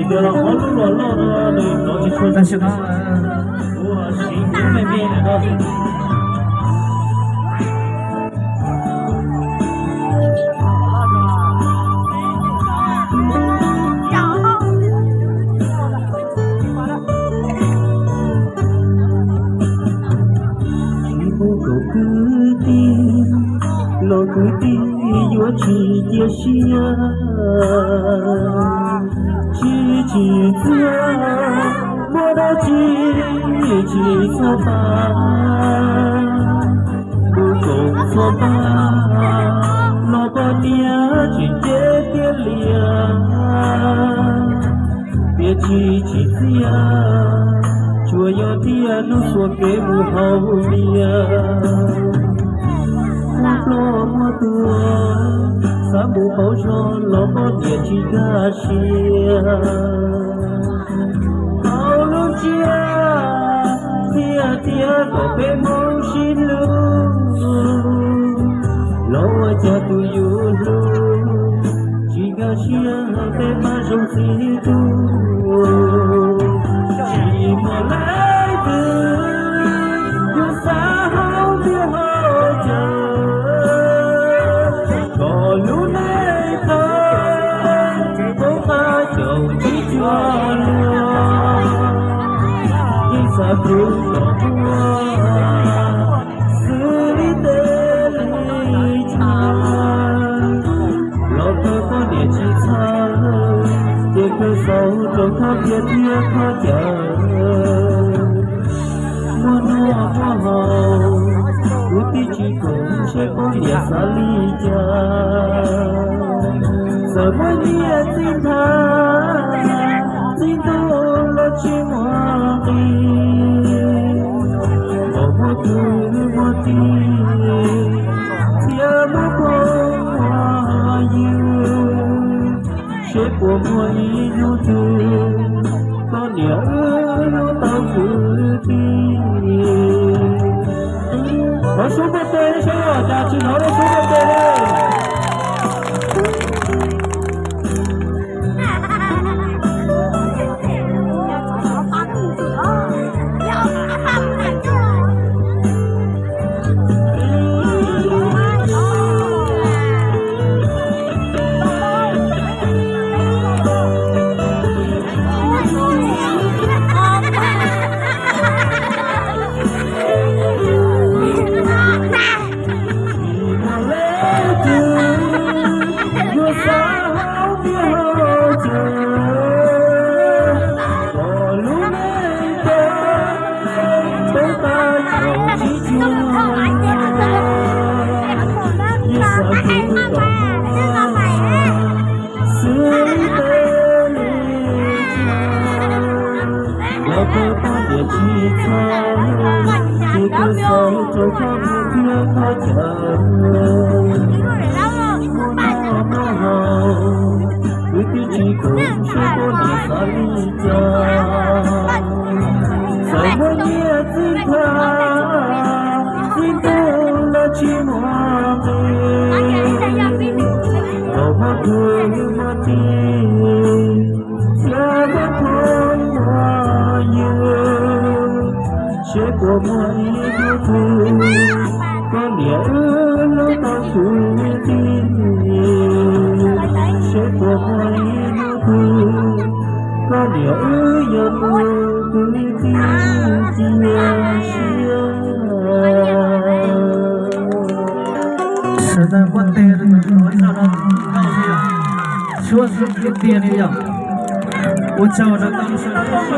Tam sim no tsis mus koom kwv tij, los kwv tij yuav tsis cia siab. Tsis tsim txiaj, muaj dab tsi tsis txhob pab. Mus koom txhob pab, los poj niam tseem cev tiab liam. Tiam tsis tsim txiaj, tsuas yog tiaj hnub xuas kev mus haus nias. Muaj ploj muaj tuag, xav mus pauv zog los poj niam tsis nkag siab. Haus lub ntsiab, qhia tias kom peb Hmoob sib hlub, los ua cas tus yus hlub tsis nkag siab, peb pab zoo txiv tub. Tsis muaj leej twg yuav xav haus ntiag haus cav, kom lub neej tau poob qab caum tsis cuag luag. Yeej xav pub kom muaj xws li tej li chaw, los kawg poj niam tsis txhawj, ces kawg xaus rau khaub ncaws thiab khaub ncaws. Muaj noj muaj haus, kwv tij tsis koom seb poj niam xav li cas. Txawm muaj nyiaj txiag nthav, txiv ntuj los tsis muaj nqis. Txawm muaj kwv muaj tij, thiab muaj phooj muaj ywg, seb puas muaj ib hnub twg poj niam wb yuav tau kwv tij. Hnov suab npaj tes seb yog cas tsis hnov suab npaj tes li. Tsis muaj leej twg yuav xav haus ntiag haus cav, kom lub neej tau poob qab caum tsis cuag luag. Yeej xav pub kom muaj xws li tej li chaw, los kawg poj niam tsis txhawj, ces kawg xaus rau khaub ncaws thiab khaub ncaws. Muaj noj muaj haus, kwv tij tsis koom seb poj niam xav li cas. Txawm muaj nyiaj txiag nthav, txiv ntuj los tsis muaj nqis. Txawm muaj kwv muaj tij, thiab muaj phooj muaj ywg, seb puas muaj ib hnub twg poj niam wb yuav tau kwv tij. Seb puas muaj ib hnub twg poj niam wb yuav tau kwv tij cia siab. Sawv daws npuaj tes rau tus ua tsaug no, suab xwb tiag tiag li yom. Ua tsaug rau tau sawv daws.